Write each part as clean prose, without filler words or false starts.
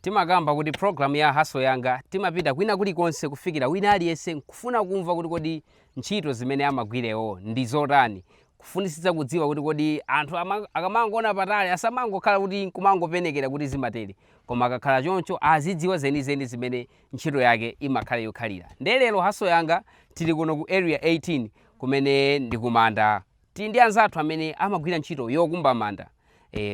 Timakamba kuti program ya Hustle Yanga timapita kwina kulikonse kufikira wina aliyense nkufuna kumva kuti kodi ntchito zimene amagwirewo ndi zotani, kufunisitsa kudziwa kuti kodi anthu akamangoona patali asamangokhala kuti nkumangopenekera kuti zimatere, koma akakhala choncho azidziwa zenizeni zimene ntchito yake imakhala yokhalira. Nde lero Hustle Yanga tili kuno ku Area 18 kumene ndikumanda. Tili ndi anzathu amene amagwira ntchito yokumba manda.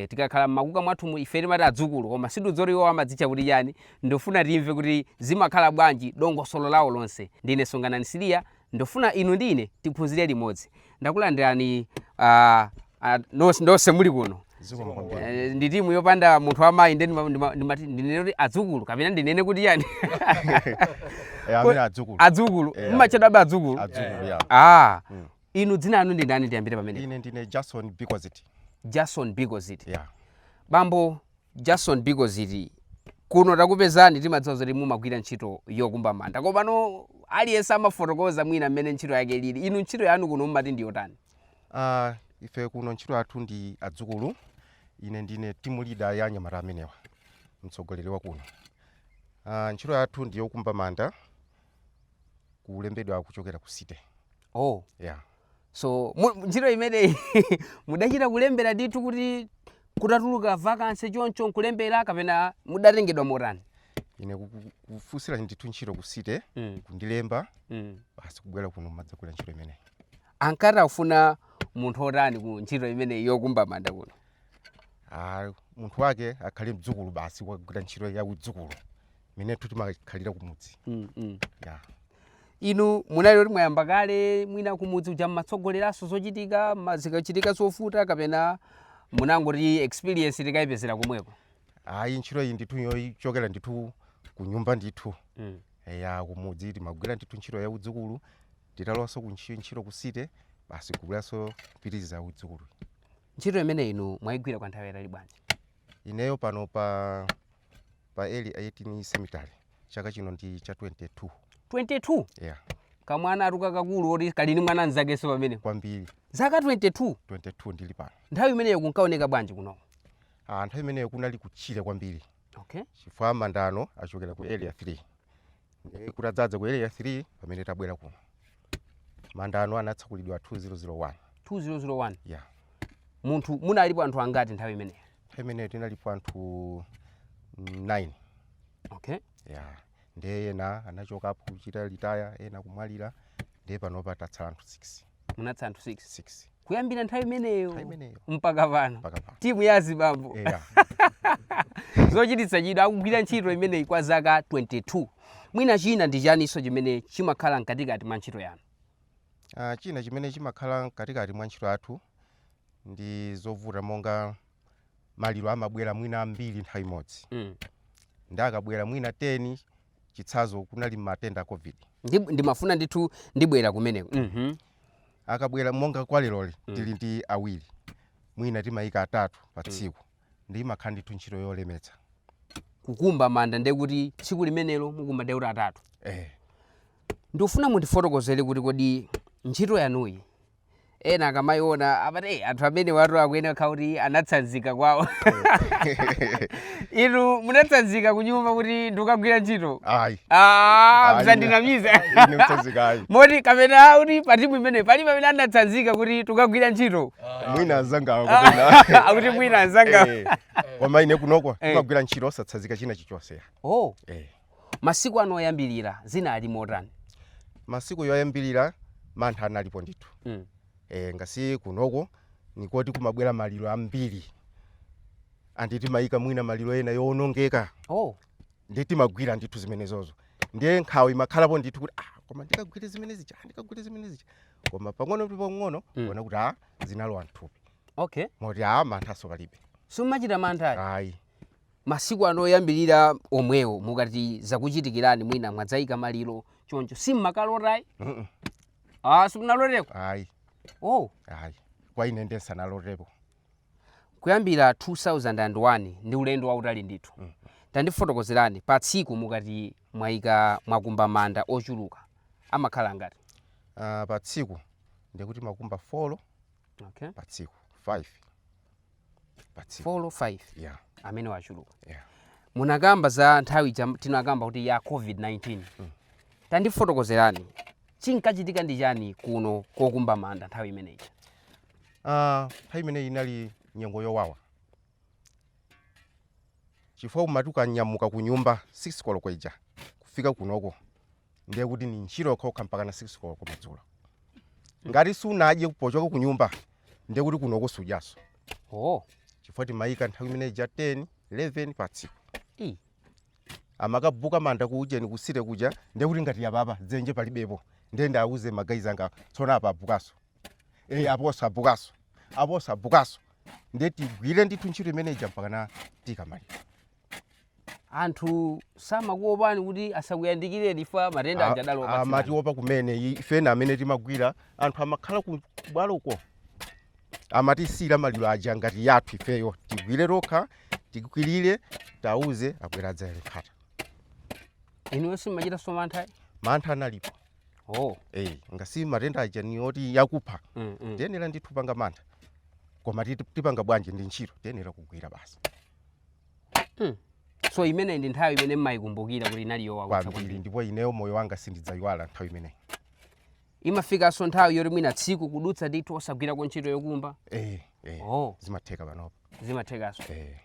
Tikakhala mmakuka mwathumu ife timati adzukulu, koma sitidziwa kuti iwo amadzitcha kuti chani. Ndofuna timve kuti zimakhala bwanji dongosolo lawo lonse. Ndine Songanani Siliya, ndofuna inu ndi ine tiphunzire limodzi. Ndakulandirani nonse muli kuno. Zikomo kwambiri. Ndi timu yopanda munthu wamayi, nde ndimati ndinene kuti adzukulu kapena ndinene kuti chani? Amene adzukulu. Adzukulu. Mmatchedwabe adzukulu? Adzukulu, ya. Inu dzina lanu ndi ndani? Tiyambire pamenepo. Ine ndine Jason Bikozit. Jason Bikozit. Yeah. Bambo Jason Bikozit, kuno takupezani, timadziwa zoti mumagwira ntchito yokumba manda, komano aliyense amafotokoza mwina mmene ntchito yake ilili. Inu ntchito yanu kuno mumati ndi yotani? Ife kuno ntchito yathu ndi adzukulu. Ine ndine team leader ya anyamata amenewa, mtsogoleri wa kuno. Ntchito yathu ndi yokumba manda, kulembedwa kuchokera ku city. Oh. Yeah. So ntchito imeneyi mudachita kulembera ndithu kuti kutatuluka vacancy choncho nkulembera, kapena mudatengedwa motani? Ine kufunsira ndithu ntchito ku city, kundilemba, basi kubwera kuno madzagwira ntchito imeneyi. Ankati akufuna munthu otani ku ntchito imeneyi yokumba manda kuno? Munthu wake akhale mdzukulu basi, wagwira ntchito ya udzukulu imene timakhalira kumudzi. Yeah. Inu munali kuti mwayamba kale mwina kumudzi uja mmatsogoleranso zochitika, zikachitika zovuta, kapena munangoti experience tikayipezera komweko? Ayi, ntchito iyi ndithu yochokera ndithu ku nyumba ndithu. Ya, kumudzi timagwira ndithu ntchito ya udzukulu, titalowanso ku ntchito ku city basi kubweranso kupitiriza udzukulu. Ntchito imene inu mwayigwira kwa nthawi yaitali bwanji? Ineyo pano pa Area 18 Cemetery chaka chino ndi cha 22. 22? Yeah. Kamwana atuka kakulu oti kali ndi mwana mnzakenso pamene. Kwambiri. Zaka 22? 22 ndili pano. Nthawi imeneyo kunkaoneka bwanji kunoko? Nthawi imeneyo kunali kutchire kwambiri. Okay. Chifukwa mandano achokera ku Area 3. Kutadzadza ku Area 3 pamene tabwera kuno. Mandano anatsekulidwa 2001. 2001? Yeah. Munthu munalipo anthu angati nthawi imeneyo? Nthawi imeneyo tinalipo anthu 9. Okay. Yeah. Ndiye ena anachokapo kuchita retire, ena kumwalira, ndiye panopa tatsala anthu 6. Munatsala anthu 6? 6. Kuyambira nthawi imeneyo Nthawi imeneyo. mpaka pano. Mpaka pano. Timu ya azibambo. Yeah. Zochititsa chidwi, akugwira ntchito imeneyi kwa zaka 22. Mwina china ndi chaninso chimene chimakhala mkatikati mwa ntchito yanu? China chimene chimakhala mkatikati mwa ntchito yathu ndi zovuta monga maliro amabwera mwina ambiri nthawi imodzi. Ndi akabwera mwina 10, chitsanzo kunali matenda a COVID. Ndimafuna ndithu ndibwera kumeneko. Akabwera monga kwa leroli, tili ndi awiri, mwina timayika atatu pa tsiku, ndi imakhala ndithu ntchito yolemetsa. Kukumba manda ndiye kuti tsiku limenelo mukumba ndiye kuti atatu. Ndikufuna mundifotokozere kuti kodi ntchito yanuyi ena akamayiona amati, anthu amene watu akuyenera kukhala kuti anatsanzika kwawo. Inu munatsanzika kunyumba kuti ndikukagwira ntchito? Ayi. Ayi. Msandinamize. Ine kutsanzika ayi. Moti kapena kuti pa timu imeneyi palibe amene anatsanzika kuti tikagwira ntchito? Mwina anzangawo kapena. Akuti mwina anzangawo. Koma ine kunoko timagwira ntchito osatsanzika china chilichonse. Oh. Masiku ano oyambirira zinali motani? Masiku yoyambirira mantha analipo ndithu. Ngasi kunoko nikoti kumabwera maliro ambiri, andi timayika mwina maliro ena yowonongeka. Ndi timagwira ndithu zimenezozo, ndiye nkhawa imakhalapo ndithu kuti koma ndikagwire zimene zija, ndikagwire zimene zija, koma pang'ono ndi pang'ono kuona kuti zinalowa mthupi. Moti manthaso palibe. Sumachita mantha ayi? Ayi. Masiku ano oyambirira omwewo mukati zakuchitikirani mwina mwadzayika maliro choncho, simmakalotayi? Mm-mm. Simunaloteko? Ayi. Oh. Ayi. Kwa ine ndesanalotepo. Kuyambira 2001 ndi ulendo wautali ndithu. Tandifotokozerani, pa tsiku mukati mwayika, mwakumba manda ochuluka, amakhala ngati? Pa tsiku ndikuti makumba 4. Pa tsiku 5 pa tsiku. 4, 5? Yeah. Amene wachuluka. Yeah. Munakamba za nthawi tinakamba kuti ya COVID-19. Tandifotokozerani, chinkachitika ndi chani kuno kokumba manda nthawi imeneyi? Nthawi imeneyi inali nyengo yowawa, chifukwa umati ukanyamuka ku nyumba 6 koloko ija kufika kunoko, ndiye kuti ni ntchito yokhokha mpaka na 6 koloko madzulo. Ngati sunadye pochoka ku nyumba, ndiye kuti kunoko sudyaso. Chifukwa timayika nthawi imeneyi ija 10, 11 pa tsiku. Amakabuka manda kuujeni kusite kuja, ndiye kuti ngati yapapa dzenje palibepo, ndiye ndauze ma guys anga, tsono apa abukaso, aposo abukaso, aposo abukaso, ndiye tigwire ndithu ntchito imene ija mpaka na tikamaliza. Anthu samakuopani kuti asakuyandikireni ifa matenda aja adalowa? Amatiopa kumene. Ifena amene timagwira, anthu amakhala ku bwalo uko, amatisiyira maliro aja ngati yathu ifeyo, tigwire tokha, tigwirire, tauze abwera adzayale nkhata. Inuyo simmachitanso mantha? Mantha analipo. Ngasi matenda aja ni oti yakupha. Tiyenera ndithu panga mantha, koma tipanga bwanji? Ndi ntchito, tiyenera kugwira basi. So imeneyi ndi nthawi imene mmayikumbukira kuti inali yowawa? Kwambiri, ndipo ineyo moyo wanga sindidzayiwala nthawi imeneyi. Imafikanso nthawi yoti mwina tsiku kudutsa ndithu osagwirako ntchito yokumba? Eh. Zimatheka panopo. Zimathekanso? Eh,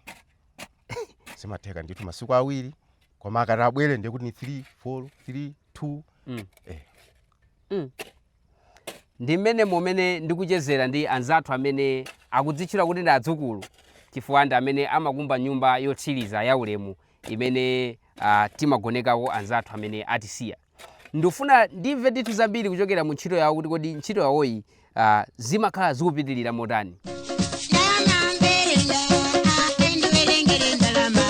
zimatheka ndithu, masiku 2, koma akati abwere ndiye kuti ni 3, 4, 3, 2. Ndi mmene mumene ndikuchezera ndi anzathu amene akudzitchula kuti ndi adzukulu, chifukwa ndi amene amakumba nyumba yotsiriza ya ulemu imene timagonekako anzathu amene atisiya. Ndifuna ndimve ndithu zambiri kuchokera mu ntchito yawo, kuti kodi ntchito yawoyi zimakhala zikupitirira motani. Ndalama mberenda, endiwerengere ndalama.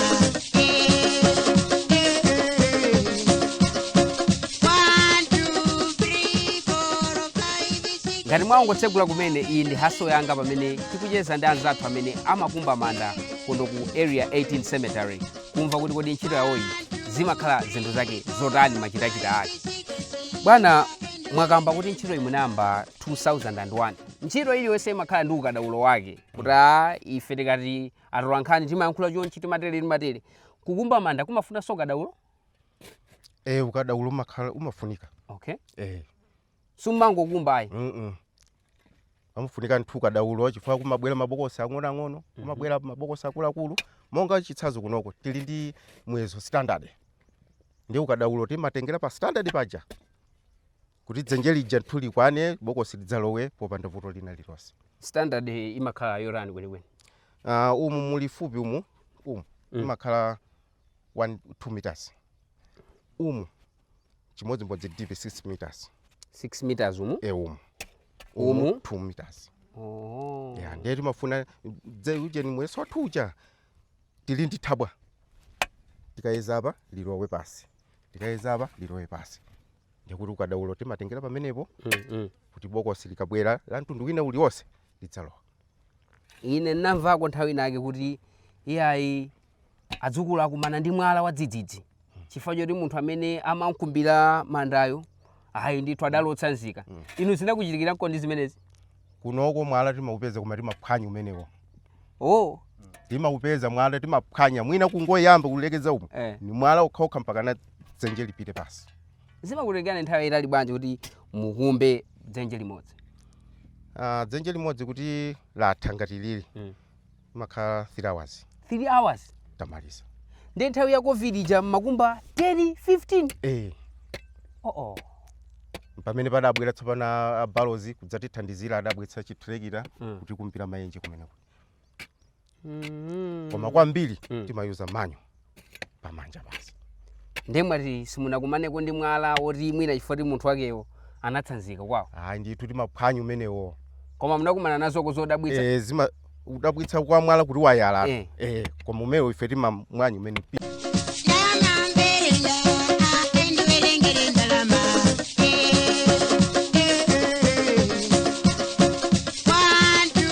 One, two, three, four, five, six. Ngati mwangotsegula kumene, iyi ndi Hustle Yanga, pamene tikucheza ndi anzathu amene amakumba manda kuno ku Area 18 Cemetery, kumva kuti kodi ntchito yawoyi zimakhala zinthu zake zotani, machitachita ake. Bwana, mwakamba kuti ntchito munayamba 2001. Ntchito iliyonse imakhala ndi ukadaulo wake, kuti ife tikati atolankhani timayankhula chonchi, timatere, timatere. Kukumba manda kumafunanso ukadaulo? Eh, ukadaulo umakhala umafunika. Summangokumba ayi? Amafunika nthu ukadaulo, chifukwa kumabwera mabokosi ang'onoang'ono, kumabwera mabokosi akuluakulu. Monga chitsanzo, kunoko tili ndi muyezo standard, ndi ukadaulo timatengera pa standard paja kuti dzenje lija nthu likwane, bokosi lidzalowe popanda vuto lina lilonse. Standard imakhala yotani kwenikweni? Umu muli fupi umu, umu imakhala 1, 2 meters, umu chimodzimodzi deep 6 meters. 6 meters umu? E, umu. Umu? 2 meters. Ya, ndiye timafuna ujeni muyeso wathu uja tili ndi thabwa, tikayeza apa lilowe pasi, tikayeza apa lilowe pasi, ndikuti ukadaulo timatengera pamenepo kuti bokosi likabwera la mtundu wina uliwonse lidzalowa. Ine ndinamvako nthawi inake kuti iyayi, adzukulu akumana ndi mwala wa dzidzidzi chifukwa choti munthu amene amankumbira mandayo ayi ndithu adalotsa nzika. Inu zinakuchitikirako ndi zimenezi? Kunoko mwala timaupeza, koma timaphwanya umenewo. Timaupeza mwala, timaphwanya, mwina kungoyamba kulekeza umu ni mwala okhaokha mpaka na dzenje lipite pasi. Zimakutengani nthawi yayitali bwanji kuti mukumbe dzenje limodzi? Dzenje limodzi kuti latha ngati lili, imakhala 3 hours. 3 hours? Tamaliza. Ndi nthawi ya COVID ija mmakumba 10, 15? Eh. Oh. Pamene padabwera tsopano abalozi kudzatithandizira, adabweretsa chitrekita kuti kumbira maenje kumeneko. Koma kwambiri timayuza manyo pamanja basi. Ndiye mwati simunakumaneko ndi mwala woti mwina chifukwa kuti munthu wakewo anatsanzika kwawo? Ayi ndithu, timaphwanya umenewo. Koma munakumana nazoko zodabwitsa? Eh, zima udabwitsa kwa mwala kuti wayala. Eh. Koma umenewo ife timamwanya umene. Ndalama mberenda, endiwerengere ndalama. One,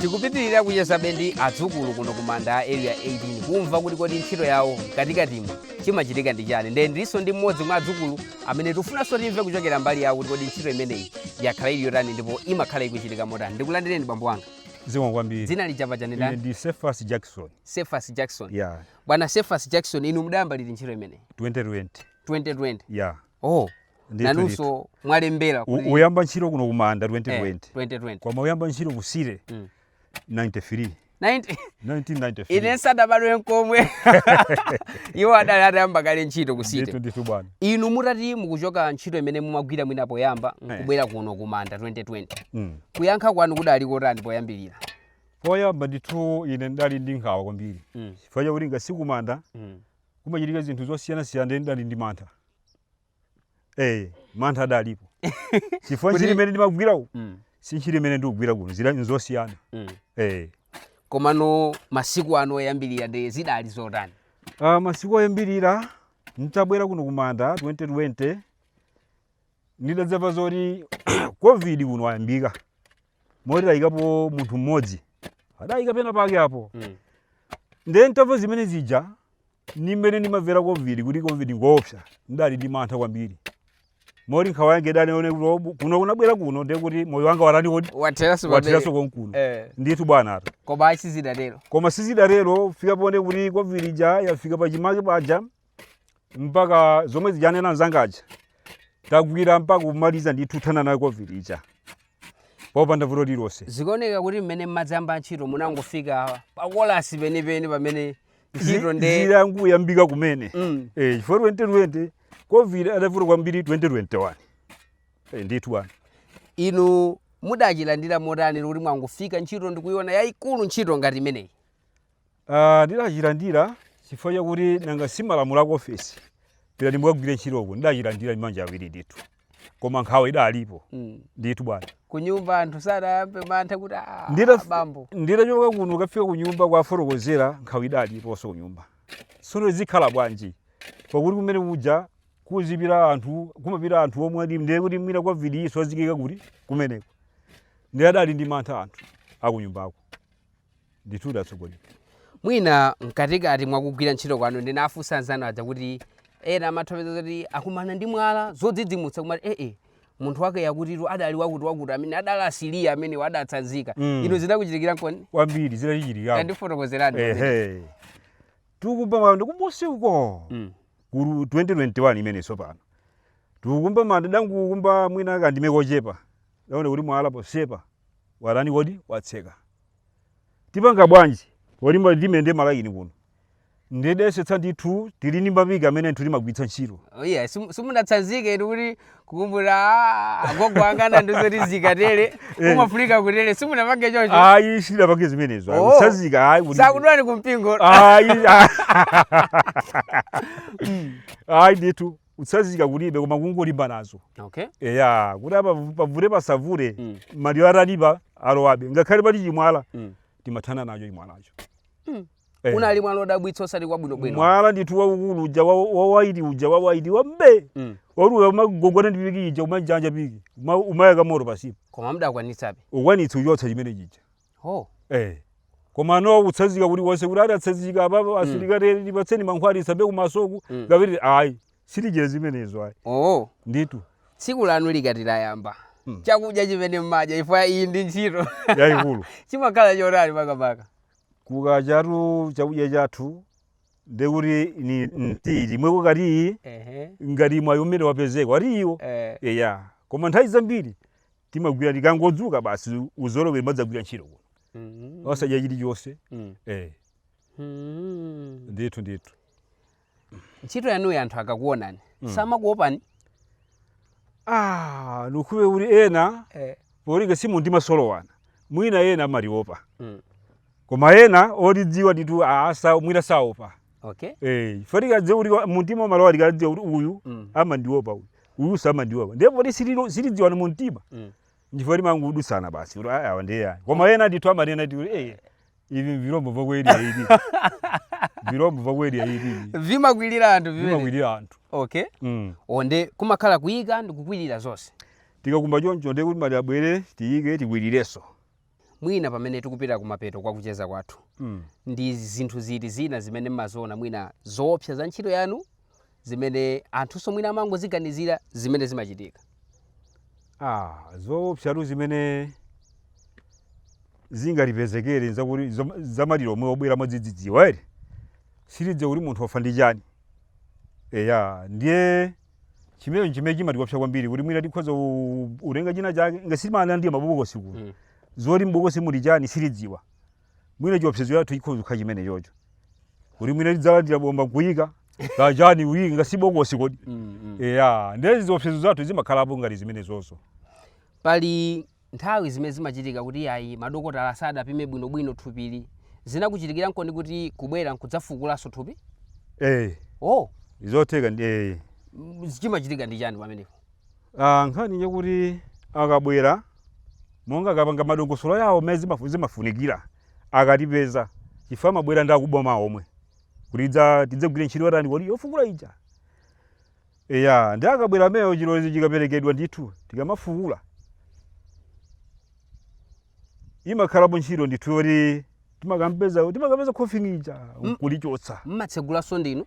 Tikupitirira kuchezabe ndi adzukulu kuno ku manda a Area 18, kumva kuti kodi ntchito yawo mkatikatimo chimachitika ndi chani. Ndiye ndilinso ndi mmodzi mwa adzukulu amene tifunanso timve kuchokera mbali yawo kuti kodi ntchito imeneyi yakhala ili yotani ndipo imakhala ikuchitika motani. Ndikulandireni, bambo wanga. Zikomo kwambiri. Dzina lija paja Ine ndani? ndi Cephas Jackson. Cephas Jackson. Yeah. Bwana Cephas Jackson, inu mudayamba liti ntchito imeneyi? 2020. 2020? Yeah. Oh. Ndithu. Nanunso mwalembera kuti Uyamba ntchito kuno kumanda 2020. 2020. Koma uyamba ntchito ku city 93. 90? 1993. Ine nsadabadwe nkomwe, iwo adali atayamba kale ntchito ku city. Ndithu, ndithu, bwana. Inu mutati mukuchoka ntchito imene mumagwira mwina poyamba nkubwera kuno kumanda 2020, kuyankha kwanu kudali kotani poyambirira? Poyamba ndithu ine ndali ndi nkhawa kwambiri, chifukwa chakuti ngasi kumanda kumachitika zinthu zosiyanasiyana, ndiye ndali ndi mantha. Mantha adalipo chifukwa ntchito imene ndimagwiraku si ntchito imene ndikugwira kuno, zila nzosiyana. Komano masiku ano oyambirira ndi zidali zotani? Masiku oyambirira ntabwera kuno kumanda 2020, ndidadzamva zoti COVID kuno ayambika, moti ayikapo munthu mmodzi, adayika pena pake apo. Ndiye ntamva zimene zija ni mmene ndimamvera COVID, kuti COVID ngoopsa, ndali ndi mantha kwambiri, moti nkhawa yange idali kuti kuno kunabwera kuno ndiye kuti moyo wanga watani kodi? Watheraso. Watheraso konkuno. Ndithu, bwana ata. Koma achizidatero? Koma sizidatero, fika pone kuti COVID ija yafika pachimake paja, mpaka zomwe zijanena mzangaja tagwira mpaka kumaliza ndithu, thana nayo COVID ija popanda vuto lilonse. Zikuoneka kuti mmene mmadzayamba ntchito munangofika pakolasi penipeni pamene ntchito nde Zilanguyambika kumene. Chifukwa 2020 COVID adavuta kwambiri, 2021. Ndithu, bwana. Inu mudachilandira motani kuti mwangofika ntchito ndikuiona yayikulu ntchito ngati imeneyi? Ndidachilandira chifukwa chakuti nanga simalamulo aku ofesi, pita ndimukagwire ntchitoko, ndidachilandira ndi manja awiri ndithu, koma nkhawa idalipo. Ndithu, bwana. Kunyumba anthu sadayambe mantha kuti "Ah, bambo"? Nditachoka kuno kafika kunyumba kwafotokozera, nkhawa idaliponso kunyumba. Tsono zikhala bwanji, pakuti kumene kuja kuzipita anthu, kumapita anthu omwe ali, ndiye kuti mwina COVID iso azikika kuti kumeneko, ndi adali ndi mantha anthu akunyumbako ndithu, udatsogolera. Mwina mkatikati mwakugwira ntchito kwanu, ndinafunsa anzanu aja kuti ena amathapeza kuti akumana ndi mwala zodzidzimutsa, kumati ee, munthu wake yakutitu adali wakuti wakuti amene adali asiliya amene adatsanzika. Inu zidakuchitikira nkoni? Kwambiri, zidachitikirapo. Tandifotokozerani. Ehe, tikumba manda kumusi uko kuru 2021 imene pano tikukumba manda, dangukumba mwina kandime kochepa, daona kuti mwala posepa watani kodi, watseka. Tipanga bwanji polimba ndimende malaini kuno? Ndidesetsa ndithu, tili ndi mapiki amene nthu timagwiritsa ntchito. Oh, yeah, simunatsanzike inu kuti kukumbura, "Ah, agogo anga ndizoti zikatere umafunika kutere"? Simunapange choncho? Ayi, sidapange zimenezo ayi. Oh. Kutsanzika ayi Sakudwani kumpingo? Ayi, ayi ndithu, kutsanzika kulibe, koma kungolimba nazo. Eya, kuti apa pavute pasavute, maliro atalipa alowabe, ngakhale pali chimwala, timathana nacho chimwalacho. Unali mwala odabwitsa, osati kwabwinobwino? Mwala ndithu waukulu uja, wawaiti uja, wawaiti wambe, waruwa umagogona ndi piki ija, umajanja piki, umayaka moto pasipo. Koma mudakwanitsabe? Ukwanitsa uchotsa chimene chija. Oh. Koma no kutsanzika kuti wonse kuti adatsanzika apapo, asilikali tipatseni mankhwala isambe kumasoku, kapiti ayi, sitichita zimenezo ayi. Oh. Ndithu. Tsiku lanu likati layamba, chakudya chimene mmadya, ifwa iyi ndi ntchito yayikulu, chimakhala chotani makamaka? Kukachatu chakudya chathu ndekuti ni mtiri mweko katiyi, ngati mwayi umene wapezeka watiyiwo. Eya, koma nthawi zambiri timagwira, tikangodzuka basi uzolowera madzagwira ntchito kuno, osadya chilichonse. Ndithu, ndithu. Ntchito yanuyi anthu akakuonani samakuopani? Ah, ndikhupe kuti ena polike simu ndimasolowana, mwina ena amatiopa, koma ena otidziwa ndithu asa mwina saopa. Chifukwa tikadziwa kuti mumtima malowa, tikadziwa kuti uyu amandiopa, uyu, uyu samandiopa, ndipo poti sitidziwana mumtima, ndifo timangodusana basi kuti awa ndiye ayi. Koma ena ndithu amanena ndithu kuti ivi vilombo vakweri aili, vilombo vakweri aili. Vimakwirira anthu vimene? Vimakwirira anthu. Onde kumakhala kuyika ndi kukwirira zonse? Tikakumba choncho ndiye kuti mali abwere, tiyike, tikwirirenso. Mwina pamene tikupita kumapeto kwa kucheza kwathu, ndi zinthu ziti zina zimene mmaziona mwina zoopsa za ntchito yanu, zimene anthunso mwina amangoziganizira, zimene zimachitika? Ah, zoopsatu zimene zingatipezekere zakuti zamaliro omwe obwera mwadzidzidziwa ere, sitidziwa kuti munthu wafa ndi chani. Eya, ndiye chimene chimene chimatiopsa kwambiri, kuti mwina tikhoza utenga china chake ngasitimana ndiye mabokosi kuno, zoti m'bokosi muli chani sitidziwa. Mwina chiopsezo yathu ikhoza kukhala chimene chocho, kuti mwina tidzalandira bomba nkuyika kachani, uyike ngasi bokosi kodi. Eya, ndiye ziopsezo zathu zimakhalapo ngati zimene zozo. Pali nthawi zimene zimachitika kuti ayi, madokotala sadapime bwinobwino thupili. Zinakuchitikira nkoni kuti kubwera nkudzafukulanso thupi? Eh. Oh. Zotheka ndi eh. Chimachitika ndi chani pamenepo? Ah, nkhani yakuti akabwera monga akapanga madongosolo yawo mmene zimafunikira, akatipeza, chifukwa amabwera ndi akuboma omwe kuti tidzagwire ntchito yatani kodi, yofukula ija. Eya, ndi akabwera ameyo, chilolezo chikaperekedwa ndithu, tikamafukula imakhalapo ntchito ndithu yoti timakapeza coffin ija nkulichotsa. Mmatsegulanso ndinu?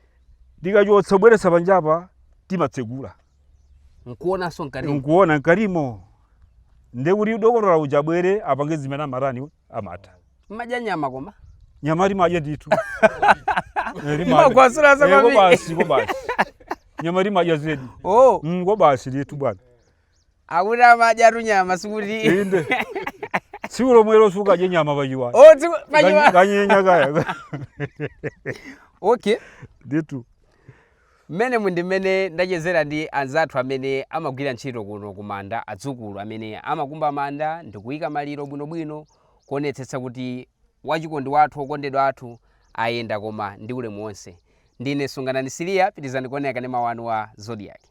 Tikachotsa kubweretsa panjapa, timatsegula. Nkuonanso mkatimo? Nkuona mkatimo, ndekuti dokotala uja abwere apange zimene amatani, amatha. Mmadya nyama koma? Nyama timadya ndithu. Eh, timadya. Imakwasulaso Eh, kwambiri. kobasi, kobasi, nyama timadya zedi. Oh. Kobasi ndithu bwana. Akuti amadyatu nyama, sikuti Inde, tsiku lomwelo sukadye nyama pachiwaya. Oh, pachiwa. Kanyenya kaya. Okay. Ndithu. Mmene ndi mmene ndachezera ndi anzathu amene amagwira ntchito kuno kumanda, adzukulu amene amakumba manda ndikuyika maliro bwinobwino, kuonetsetsa kuti wachikondi wathu, okondedwa athu ayenda koma ndi ulemu wonse. Ndine Sunganani Siliya. Pitizani kuonera kanema wanu wa Zodiak.